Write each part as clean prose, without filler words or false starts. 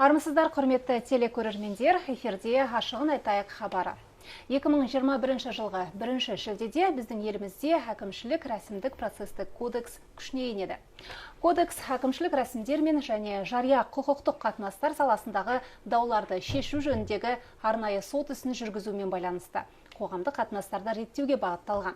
Армысыздар, құрметті телекөрермендер, эфирде «Ашығын айтайық» хабары. 2021 жылғы 1 шілдеде біздің елімізде әкімшілік рәсімдік процестік кодекс күшіне енеді. Кодекс әкімшілік рәсімдер мен және жария құқықтық қатынастар саласындағы дауларды шешу жөніндегі арнайы сот ісін жүргізумен байланысты қоғамдық қатынастарды реттеуге бағытталған.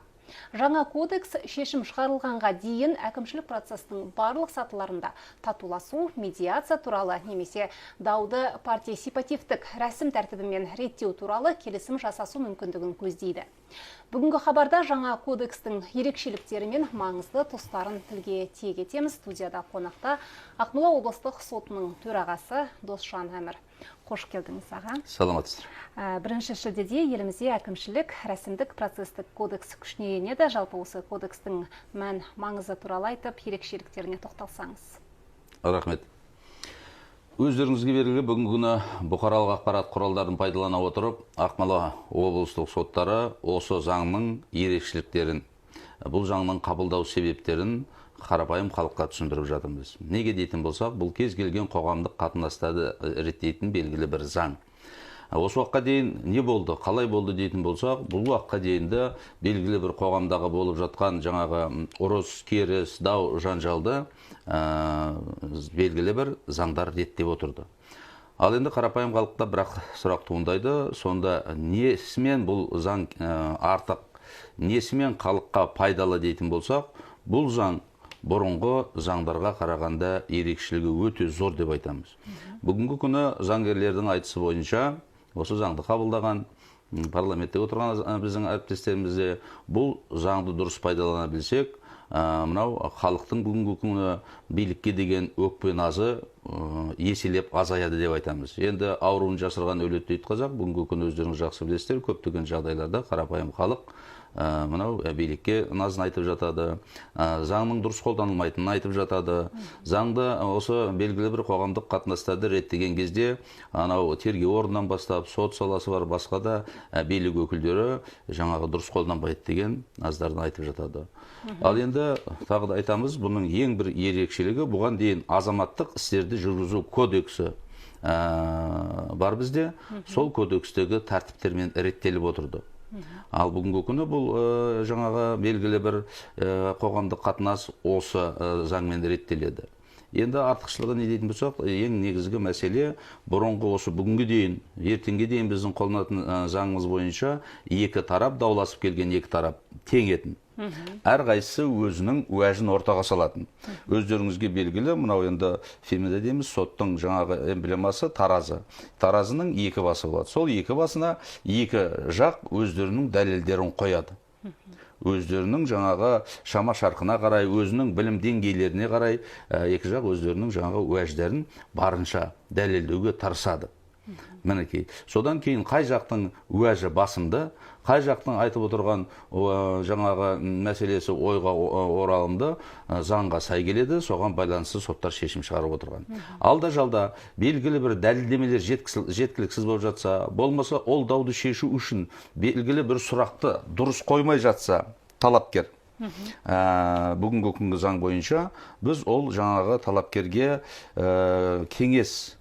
Жаңа кодекс шешім шығарылғанға дейін әкімшілік процестің барлық сатыларында татуласу, медиация туралы немесе дауды партисипативтік рәсім тәртібімен реттеу туралы келісім жасасу мүмкіндігін көздейді. Бүгінгі хабарда жаңа кодекстің ерекшеліктері мен маңызды тұстарын тілге тиек етеміз. Студияда қонақта Ақмола облыстық сотының төрағасы Досжан Әмір. Қош келдіңіз, аға. Саламатсыздар. 1 шілдеде елімізде әкімшілік рәсімдік процестік кодекс күшіне енеді. Жалпы, осы кодекстің мән маңызы туралы айтып, ерекшеліктеріне тоқталсаңыз. Рахмет. Өздеріңізге белгілі, бүгінгі күні бұқаралық ақпарат құралдарын пайдалана отырып, Ақмола облыстық соттары осы заңның ерекшеліктерін, бұл заңның қабылдау себептерін қарапайым халыққа түсіндіріп жатырмыз. Неге дейтін болсақ, бұл кез келген қоғамдық қатынастарды реттейтін белгілі бір заң. Осы уақытқа дейін не болды, қалай болды дейтін болсақ, бұл уақытқа дейін де белгілі бір қоғамдағы болып жатқан жаңағы ұрыс керіс, дау жанжалды белгілі бір заңдар реттеп отырды. Ал енді қарапайым халықта бірақ сұрақ туындайды: сонда несімен бұл заң артық, несімен халыққа пайдалы дейтін болсақ, бұл заң бұрынғы заңдарға қарағанда ерекшелігі өте зор деп айтамыз. Бүгінгі күні заңгерлердің айтысы бойынша, осы заңды қабылдаған парламентте отырған біздің әріптестеріміз де, бұл заңды дұрыс пайдалана білсек, мынау халықтың бүгінгі күні билікке деген өкпе назы еселеп азаяды деп айтамыз. Енді ауруын жасырған өледі дейді қазақ. Бүгінгі күні өздеріңіз жақсы білесіздер, көптеген жағдайларда қарапайым халық мынау билікке назын айтып жатады, заңның дұрыс қолданылмайтынын айтып жатады. Заңды осы белгілі бір қоғамдық қатынастарды реттеген кезде анау тергеу орнынан бастап сот саласы бар, басқа да билік өкілдері жаңағы дұрыс қолданбайды деген наздарын айтып жатады. Ал енді тағы да айтамыз, бұның ең бір ерекшелігі, бұған дейін азаматтық істерді жүргізу кодексі бар бізде, сол кодекстегі тәртіптермен реттеліп отырды. Ал бүгінгі күні бұл жаңағы белгілі бір қоғамдық қатынас осы заңмен реттеледі. Енді артықшылығы не дейтін болсақ, ең негізгі мәселе, бұрынғы осы бүгінге дейін, ертеңге дейін біздің қолданатын заңымыз бойынша екі тарап, дауласып келген екі тарап тең етін, әрқайсысы өзінің уәжін ортаға салатын. Өздеріңізге белгілі, мынау енді Фемида дейміз, соттың жаңағы эмблемасы таразы. Таразының екі басы болады. Сол екі басына екі жақ өздерінің дәлелдерін қояды. Өздерінің жаңағы шама шарқына қарай, өзінің білім деңгейлеріне қарай екі жақ өздерінің жаңағы уәждерін барынша дәлелдеуге тырысады. Мінекей, содан кейін қай жақтың уәжі басымды, қай жақтың айтып отырған жаңағы мәселесі ойға оралымды, заңға сай келеді, соған байланысты соттар шешім шығарып отырған. Алда жалда белгілі бір дәлелдемелер жеткіліксіз болып жатса, болмаса ол дауды шешу үшін белгілі бір сұрақты дұрыс қоймай жатса талапкер, бүгінгі күнгі заң бойынша біз ол жаңағы талапкерге кеңес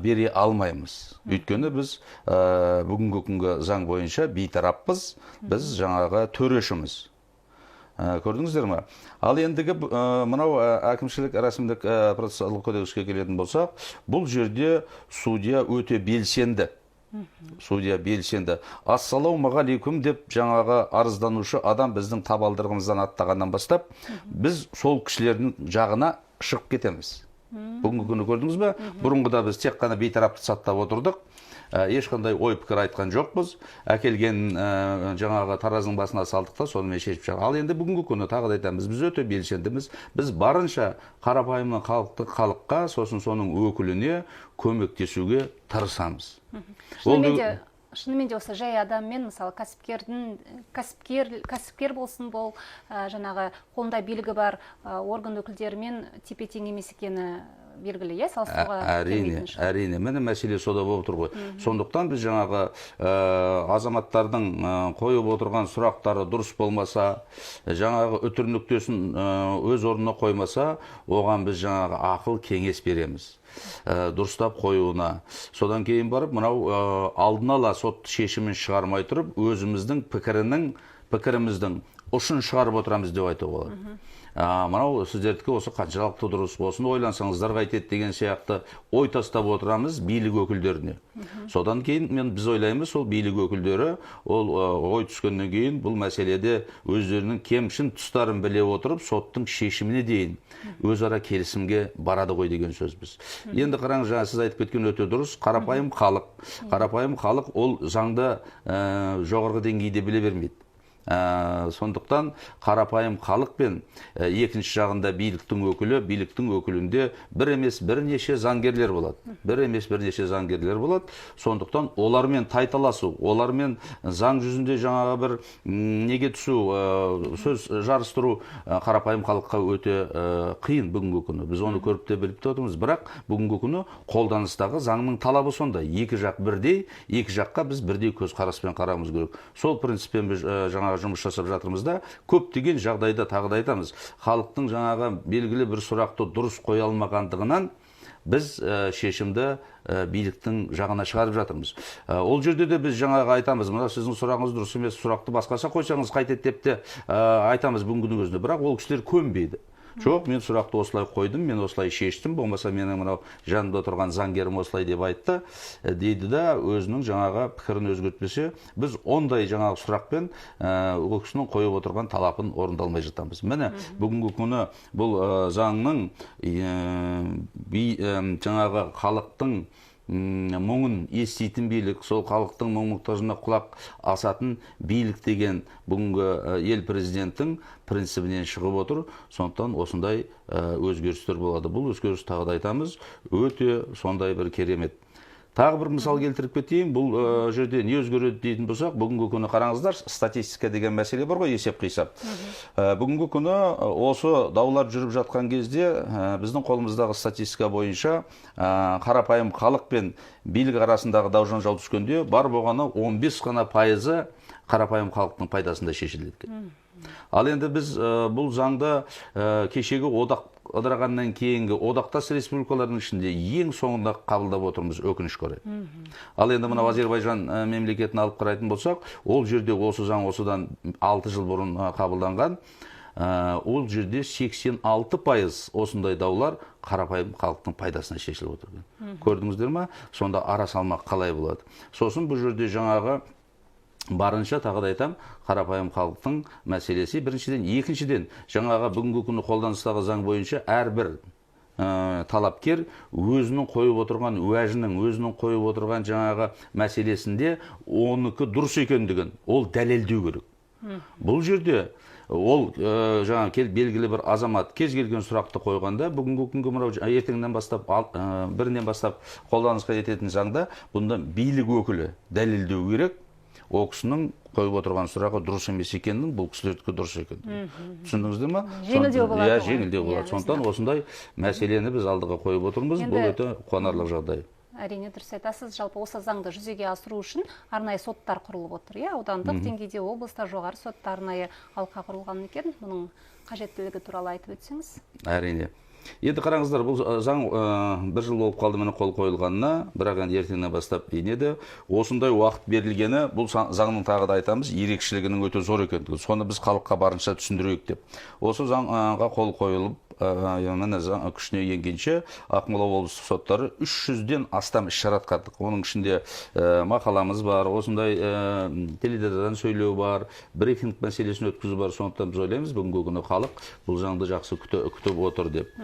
бере алмаймыз. Өйткені біз бүгінгі күнгі заң бойынша бейтараппыз, біз жаңағы төрешіміз. Көрдіңіздер ме? Ал ендігі мынау әкімшілік рәсімдік процессуалдық кодекске келетін болсақ, бұл жерде судья өте белсенді. Судья белсенді. «Ассалаумағалейкум» деп жаңағы арызданушы адам біздің табалдырығымыздан аттағаннан бастап, біз сол кісілердің жағына шығып кетеміз. Бүгінгі күні, көрдіңіз бе, бұрынғыда біз тек қана бейтарапты саттап отырдық. Ешқандай ой пікір айтқан жоқпыз. Әкелген жаңағы таразының басына салдық та, сонымен шешіп шығардық. Ал енді бүгінгі күні тағы да айтамыз, біз өте белсендіміз. Біз барынша қарапайым халықты, халыққа, сосын соның өкіліне көмектесуге тырысамыз. Шынымен де осы жай адаммен, мысалы, кәсіпкердің, кәсіпкер болсын бұл, жаңағы қолында билігі бар орган өкілдерімен тепе тең емес екені. белгілі, иә, салыстыруға Әрине, әрине, міне мәселе сода болып тұр ғой. Сондықтан біз жаңағы азаматтардың қойып отырған сұрақтары дұрыс болмаса, жаңағы үтір нүктесін өз орнына қоймаса, оған біз жаңағы ақыл кеңес береміз. Дұрыстап қоюына. Содан кейін барып мынау алдын ала сот шешімін шығармай тұрып, өзіміздің пікіріміздің ұшын шығарып отырамыз деп айтуға болады. Мынау сіздердікі осы қаншалықты дұрыс, осыны ойлансаңыздар қайтеді деген сияқты ой тастап отырамыз билік өкілдеріне. Содан кейін біз ойлаймыз, сол билік өкілдері ол ой түскеннен кейін бұл мәселеде өздерінің кемшін тұстарын біле отырып, соттың шешіміне дейін өзара келісімге барады ғой деген сөз біз. Енді қараңыз, жаңа сіз айтып кеткен өте дұрыс, қарапайым халық. Қарапайым халық ол заңды жоғарғы деңгейде біле бермейді. Сондықтан қарапайым халық пен екінші жағында биліктің өкілі, биліктің өкілінде бір емес бірнеше заңгерлер болады. Бір емес бірнеше заңгерлер болады. Сондықтан олармен тайталасу, олармен заң жүзінде жаңағы бір неге түсу, сөз жарыстыру қарапайым халыққа өте қиын бүгінгі күні. Біз оны көріп те біліп те отырмыз. Бірақ бүгінгі күні қолданыстағы заңның талабы сондай. Екі жақ бірдей, екі жаққа біз бірдей көзқараспен қарауымыз керек. Сол принциппен біз жаңағы жұмыс жасап жатырмыз да, көптеген жағдайда тағы да айтамыз, халықтың жаңағы белгілі бір сұрақты дұрыс қоя алмағандығынан біз шешімді биліктің жағына шығарып жатырмыз. Ол жерде де біз жаңағы айтамыз, мына сіздің сұрағыңыз дұрыс емес, сұрақты басқаша қойсаңыз қайтеді деп те айтамыз бүгінгінің өзінде, бірақ ол кісілер көнбейді. Жоқ, мен сұрақты осылай қойдым, мен осылай шештім, болмаса менің мынау жанымда тұрған заңгерім осылай деп айтты, дейді да, өзінің жаңағы пікірін өзгертпесе, біз ондай жаңағы сұрақпен ол кісінің қойып отырған талабын орындалмай жатамыз. Міне, бүгінгі күні бұл заңның жаңағы халықтың мұңын еститін билік, сол халықтың мұң-мұқтажына құлақ асатын билік деген бүгінгі ел президенттің принцибінен шығып отыр. Сондықтан осындай өзгерістер болады. Бұл өзгеріс, тағы да айтамыз, өте сондай бір керемет. Тағы бір мысал келтіріп кетейін. Бұл жерде не өзгереді дейтін болсақ, бүгінгі күні қараңыздар, статистика деген мәселе бар ғой, есеп қисап. Бүгінгі күні осы даулар жүріп жатқан кезде біздің қолымыздағы статистика бойынша қарапайым халық пен билік арасындағы дау жанжал түскенде бар болғаны 15 ғана пайызы қарапайым халықтың пайдасында шешіледі екен. Ал енді біз бұл заңды кешегі одақ ыдырағаннан кейінгі одақтас республикалардың ішінде ең соңында қабылдап отырмыз, өкінішке орай. Ал енді мынау Әзербайжан мемлекетін алып қарайтын болсақ, ол жерде осы заң осыдан 6 жыл бұрын қабылданған. Ол жерде 86% осындай даулар қарапайым халықтың пайдасына шешіліп отыр. Көрдіңіздер ме? Сонда ара салмақ қалай болады? Сосын бұл жерде жаңағы барынша тағы да айтам, қарапайым халықтың мәселесі біріншіден, екіншіден, жаңағы бүгінгі күні қолданыстағы заң бойынша әрбір талапкер өзінің қойып отырған уәжінің, өзінің қойып отырған жаңағы мәселесінде оныкі дұрыс екендігін ол дәлелдеу керек. Бұл жерде ол жаңа белгілі бір азамат кез келген сұрақты қойғанда, бүгінгі күнгі мынау ертеңнен бастап, бірінен бастап қолданысқа ететін заңда бұнда билік өкілі дәлелдеу керек. Ол кісінің қойып отырған сұрағы дұрыс емес екенін, бұл кісілердікі дұрыс екенін. Түсіндіңіздер ме? Жеңілдеу болады. Иә, жеңілдеу болады. Сондықтан осындай мәселені біз алдыға қойып отырмыз. Бұл өте қуанарлық жағдай. Әрине, дұрыс айтасыз. Жалпы осы заңды жүзеге асыру үшін арнайы соттар құрылып отыр. Иә, аудандық деңгейде, облыста жоғары сотта арнайы алқа құрылған екен. Мұның қажеттілігі туралы айтып өтсеңіз. Әрине. Енді қараңыздар, бұл заң бір жыл болып қалды міне қол қойылғанына, бірақ енді ертеңнен бастап енеді. Осындай уақыт берілгені, бұл заңның тағы да айтамыз, ерекшелігінің өте зор екендігі. Соны біз халыққа барынша түсіндірейік деп. Осы заңға қол қойылып, міне заң күшіне енгенше Ақмола облыстық соттары 300-ден астам іс-шара атқардық. Оның ішінде мақаламыз бар, осындай теледидардан сөйлеу бар, брифинг мәселесін өткізу бар. Сондықтан біз ойлаймыз, бүгінгі күні халық бұл заңды жақсы күтіп отыр деп.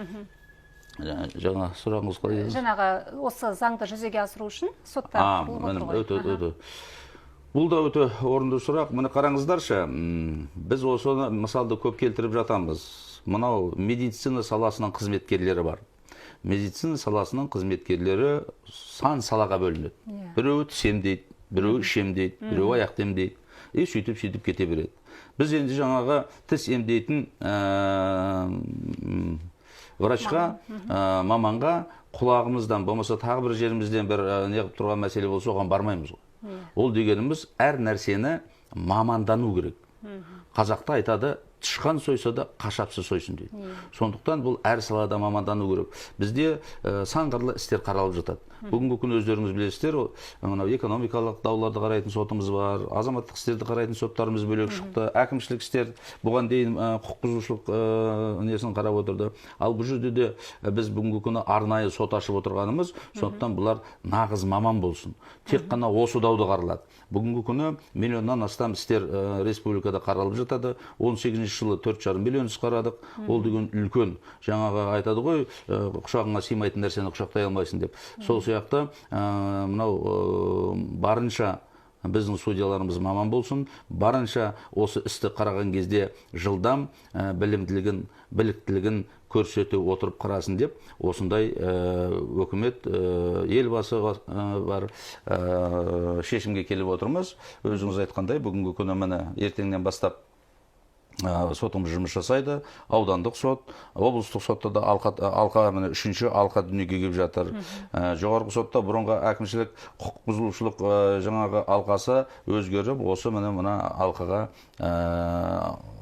Жаңа сұрағыңыз қалай еді? Жаңағы осы заңды жүзеге асыру үшін соттар құрылып отыр ғой. Өте. Бұл да өте орынды сұрақ. Міне қараңыздаршы, біз осыны мысалды көп келтіріп жатамыз. Мынау медицина саласының қызметкерлері бар. Медицина саласының қызметкерлері сан салаға бөлінеді. Біреуі тіс емдейді, біреуі іш емдейді, біреуі аяқты емдейді. И сөйтіп-сөйтіп кете береді. Біз енді жаңағы тіс емдейтін Врачқа, маманға құлағымыздан, болмаса тағы бір жерімізден бір неғып тұрған мәселе болса, оған бармаймыз ғой. Ол дегеніміз әр нәрсені мамандану керек. Қазақта айтады, тышқан сойса да қашапсы сойсын дейді. Сондықтан бұл әр салада мамандану керек. Бізде сан қырлы істер қаралып жатады. Бүгінгі күні өздеріңіз білесіздер, мынау экономикалық дауларды қарайтын сотымыз бар, азаматтық істерді қарайтын соттарымыз бөлек шықты, әкімшілік істер бұған дейін құқық бұзушылық несін қарап отырды. Ал бұл жерде де біз бүгінгі күні арнайы сот ашып отырғанымыз, сондықтан бұлар нағыз маман болсын. Тек қана осы дауды қаралады. Бүгінгі күні миллионнан астам істер республикада қаралып жатады. 18 жылы 4,5 миллион іс қарадық. Ол деген үлкен, жаңағы айтады ғой, құшағыңа сыймайтын нәрсені құшақтай алмайсың деп. Сол сияқты мынау барынша біздің судьяларымыз маман болсын, барынша осы істі қараған кезде жылдам білімділігін, біліктілігін көрсете отырып қарасын деп осындай өкімет, елбасы бар шешімге келіп отырмыз. Өзіңіз айтқандай, бүгінгі күні міне ертеңнен бастап сотымыз жұмыс жасайды. Аудандық сот, облыстық сотта да алқа міне үшінші алқа дүниеге келіп жатыр. Жоғарғы сотта бұрынғы әкімшілік құқық бұзушылық жаңағы алқасы өзгеріп, осы міне мына алқаға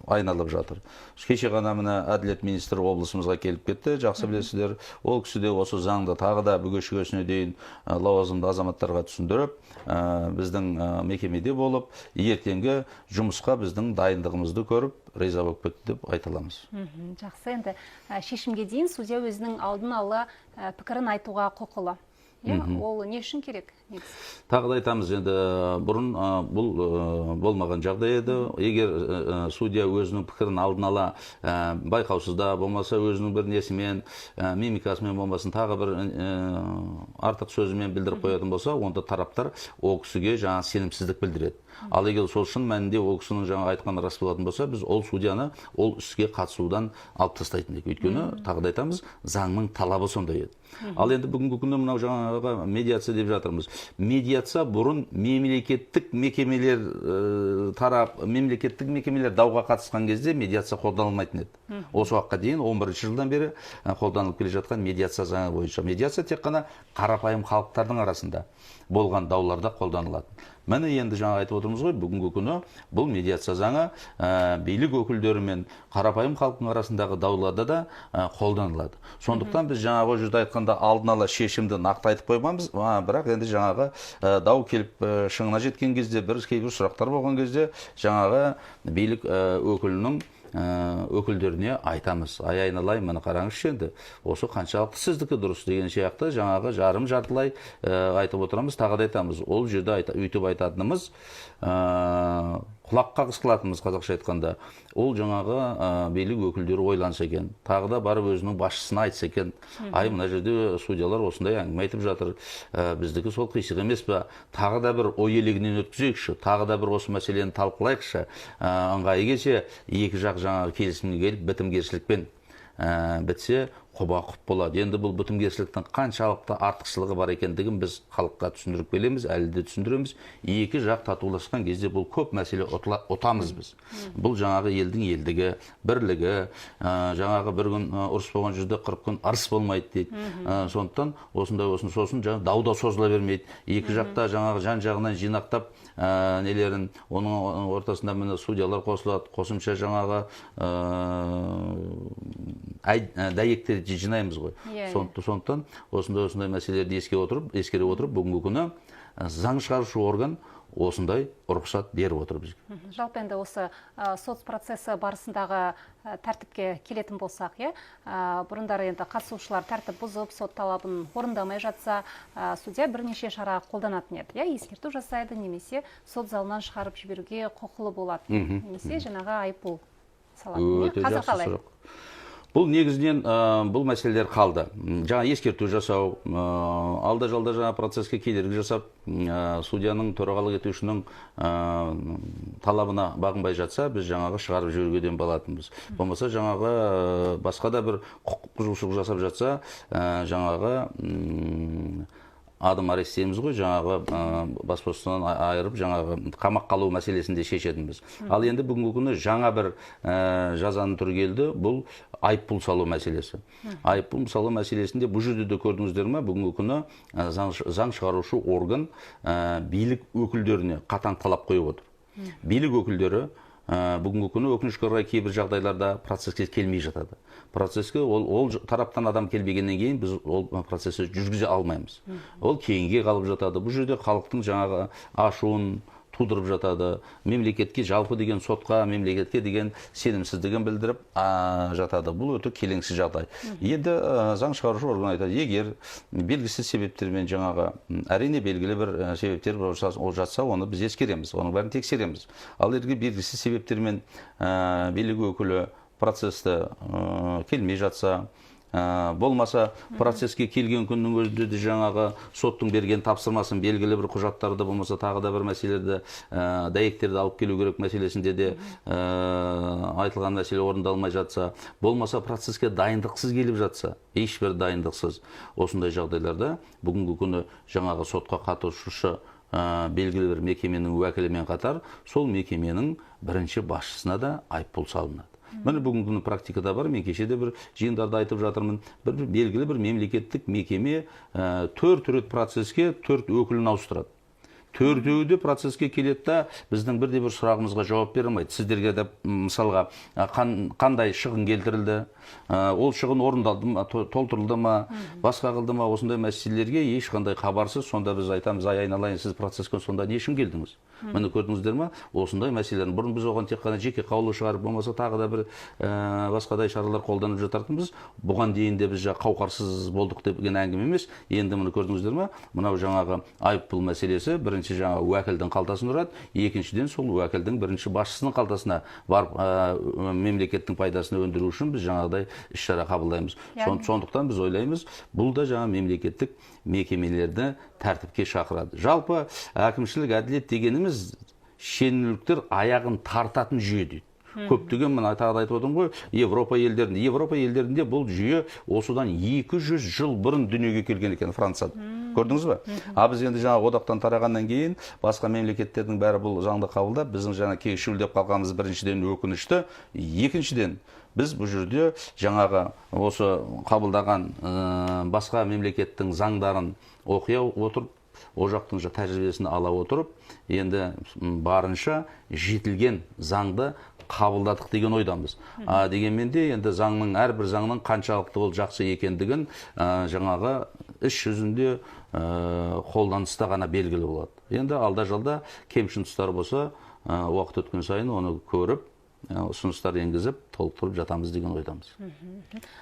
айналып жатыр. Кеше ғана міне әділет министрі облысымызға келіп кетті, жақсы білесіздер. Ол кісі де осы заңды тағы да бүге-шүгесіне дейін лауазымды азаматтарға түсіндіріп, біздің мекемеде болып, ертеңгі жұмысқа біздің дайындығымызды көріп, риза болып кетті деп айта аламыз. Жақсы, енді шешімге дейін судья өзінің алдын ала пікірін айтуға құқылы. Ол не үшін керек негізі? Тағы да айтамыз, енді бұрын бұл болмаған жағдай еді. Егер судья өзінің пікірін алдын ала байқаусызда, болмаса өзінің бір несімен, мимикасымен болмасын, тағы бір артық сөзімен білдіріп қоятын болса, онда тараптар ол кісіге жаңа сенімсіздік білдіреді. Ал егер сол шын мәнінде ол кісінің жаңа айтқаны рас болатын болса, біз ол судьяны ол іске қатысудан алып тастайтын едік. Өйткені, тағы да айтамыз, заңның талабы сондай еді. Ал енді бүгінгі күні мынау жаңағы медиация деп жатырмыз. Медиация бұрын мемлекеттік мекемелер тарап, мемлекеттік мекемелер дауға қатысқан кезде медиация қолданылмайтын еді. Осы уақытқа дейін 11 жылдан бері қолданылып келе жатқан медиация заңы бойынша медиация тек қана қарапайым халықтардың арасында болған дауларда қолданылады. Міне енді жаңа айтып отырмыз ғой, бүгінгі күні бұл медиация заңы билік өкілдері мен қарапайым халықтың арасындағы дауларда да қолданылады. Сондықтан біз жаңағы жерде айтқанда алдын ала шешімді нақты айтып қоймамыз, бірақ енді жаңағы дау келіп шыңына жеткен кезде, бір кейбір сұрақтар болған кезде жаңағы билік өкілінің өкілдеріне айтамыз. Ай айналайын, міне қараңызшы енді, осы қаншалықты сіздікі дұрыс деген сияқты жаңағы жарым жартылай айтып отырамыз, тағы да айтамыз. Ол жерде өйтіп айтатынымыз, құлақ қағыс қылатынымыз қазақша айтқанда, ол жаңағы билік өкілдері ойланса екен, тағы да барып өзінің басшысына айтса екен, ай мына жерде судьялар осындай әңгіме айтып жатыр, біздікі сол қисық емес пе, тағы да бір ой елегінен өткізейікші, тағы да бір осы мәселені талқылайықшы, ыңғайы келсе екі жақ жаңағы келісімге келіп бітімгершілікпен бітсе құба құп болады. Енді бұл бітімгершіліктің қаншалықты артықшылығы бар екендігін біз халыққа түсіндіріп келеміз, әлі де түсіндіреміз. Екі жақ татуласқан кезде бұл көп мәселе ұтамыз біз. Бұл жаңағы елдің елдігі, бірлігі, жаңағы бір күн ұрыс болған жерде 40 күн ырыс болмайды дейді. Сондықтан осындай осын сосын жаңа дау да созыла бермейді. Екі жақта жаңағы жан жағынан жинақтап, нелерін, оның ортасында міне судьялар қосылады, қосымша жаңағы дәйектер жинаймыз ғой. Сондықтан осындай мәселелерді ескере отырып, бүгінгі күні заң шығарушы орган осындай рұқсат беріп отыр бізге. Жалпы енді осы сот процесі барысындағы тәртіпке келетін болсақ, бұрындары енді қатысушылар тәртіп бұзып, сот талабын орындамай жатса, судья бірнеше шара қолданатын еді, ескерту жасайды, немесе сот залынан шығарып жіберуге құқылы болады, немесе жаңағы айыппұл салады. Өте Қазір жақсы қалай? сұрақ. Бұл негізінен бұл мәселелер қалды. Жаңа ескерту жасау, алда-жалда жаңа процеске кедергі жасап, судьяның төрағалық етушінің талабына бағынбай жатса, біз жаңағы шығарып жіберуге дем балатынбыз. Болмаса жаңағы басқа да бір құқық бұзушылық жасап жатса, жаңағы Адам арест дейміз ғой, жаңағы бас бостандығынан айырып, жаңағы қамаққа алу мәселесін де шешетінбіз. Ал енді бүгінгі күні жаңа бір жазаның түрі келді, бұл айыппұл салу мәселесі. Айыппұл салу мәселесінде бұл жерде де көрдіңіздер ме, бүгінгі күні заң шығарушы орган билік өкілдеріне қатаң талап қойып отыр. Билік өкілдері бүгінгі күні өкінішке орай кейбір жағдайларда процеске келмей жатады. Процеске ол тараптан адам келмегеннен кейін біз ол процесті жүргізе алмаймыз. Ол кейінге қалып жатады. Бұл жерде халықтың жаңағы ашуын тудырып жатады. Мемлекетке жалпы деген сотқа, мемлекетке деген сенімсіздігін білдіріп жатады. Бұл өте келеңсіз жағдай. Енді заң шығарушы орган айтады, егер белгісіз себептермен жаңағы, әрине белгілі бір себептер ол жатса, оны біз ескереміз, оның бәрін тексереміз. Ал егер белгісіз себептермен билік өкілі процесті келмей жатса, болмаса процеске келген күннің өзінде де жаңағы соттың берген тапсырмасын, белгілі бір құжаттарды, болмаса тағы да бір мәселелерді, дәйектерді алып келу керек мәселесінде де айтылған мәселе орындалмай жатса, болмаса процеске дайындықсыз келіп жатса, ешбір дайындықсыз, осындай жағдайларда бүгінгі күні жаңағы сотқа қатысушы белгілі бір мекеменің уәкілімен қатар сол мекеменің бірінші басшысына да айыппұл салынады. Міне бүгінгі күні практикада бар, мен кеше де бір жиындарда айтып жатырмын, бір белгілі бір мемлекеттік мекеме 4 рет процеске 4 өкілін ауыстырады. Төртеуі де процеске келеді да біздің бірде бір сұрағымызға жауап бере алмайды. Сіздерге де мысалға қандай шығын келтірілді, ол шығын орындалды ма, толтырылды ма, басқа қылды ма, осындай мәселелерге ешқандай хабарсыз. Сонда біз айтамыз, ай айналайын, сіз процеске сонда не үшін келдіңіз? Міне көрдіңіздер ма, осындай мәселелер. Бұрын біз оған тек қана жеке қаулы шығарып, болмаса тағы да бір басқадай шаралар қолданып жататынбыз. Бұған дейін де біз қауқарсыз болдық деген әңгіме емес. Енді міне көрдіңіздер ма, мынау жаңағы айыппұл мәселесі бірінші жаңағы уәкілдің қалтасын ұрады, екіншіден сол уәкілдің бірінші басшысының қалтасына барып, мемлекеттің пайдасын өндіру үшін біз жаңағыдай іс-шара қабылдаймыз. Сондықтан біз ойлаймыз, бұл да жаңа мемлекеттік мекемелерді тәртіпке шақырады. Жалпы әкімшілік әділет дегеніміз шенеуніктер аяғын тартатын жүйе дейді. Көптеген, мына тағы да айтып отырмын ғой, Европа елдерінде. Европа елдерінде бұл жүйе осыдан 200 жыл бұрын дүниеге келген екен Францияда. Көрдіңіз бе? А біз енді жаңа одақтан тарағаннан кейін басқа мемлекеттердің бәрі бұл заңды қабылдап, біздің жаңа кешеуілдеп қалғанымыз біріншіден өкінішті, екіншіден біз бұл жерде жаңағы осы қабылдаған басқа мемлекеттің заңдарын оқи отырып, ол жақтың тәжірибесін ала отырып, енді барынша жетілген заңды қабылдадық деген ойдамыз. Дегенмен де енді заңның, әрбір заңның қаншалықты ол жақсы екендігін жаңағы іс жүзінде қолданыста ғана белгілі болады. Енді алда-жалда кемшін тұстар болса, уақыт өткен сайын оны көріп, ұсыныстар енгізіп, толықтырып жатамыз деген ойдамыз.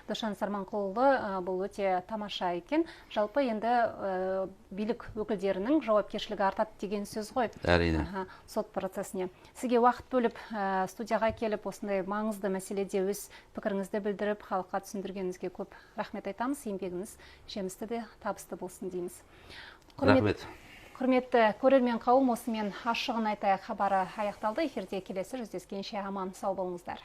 Досжан Сарманқұлұлы, бұл өте тамаша екен. Жалпы енді билік өкілдерінің жауапкершілігі артады деген сөз ғой. Әрине. Сот процесіне. Сізге уақыт бөліп, студияға келіп, осындай маңызды мәселеде өз пікіріңізді білдіріп, халыққа түсіндіргеніңізге көп рахмет айтамыз. Еңбегіңіз жемісті де табысты болсын дейміз. Рахмет. Құрметті көрермен қауым, осымен ашығын айтайық хабары аяқталды. Эфирде келесі жүздескенше аман сау болыңыздар.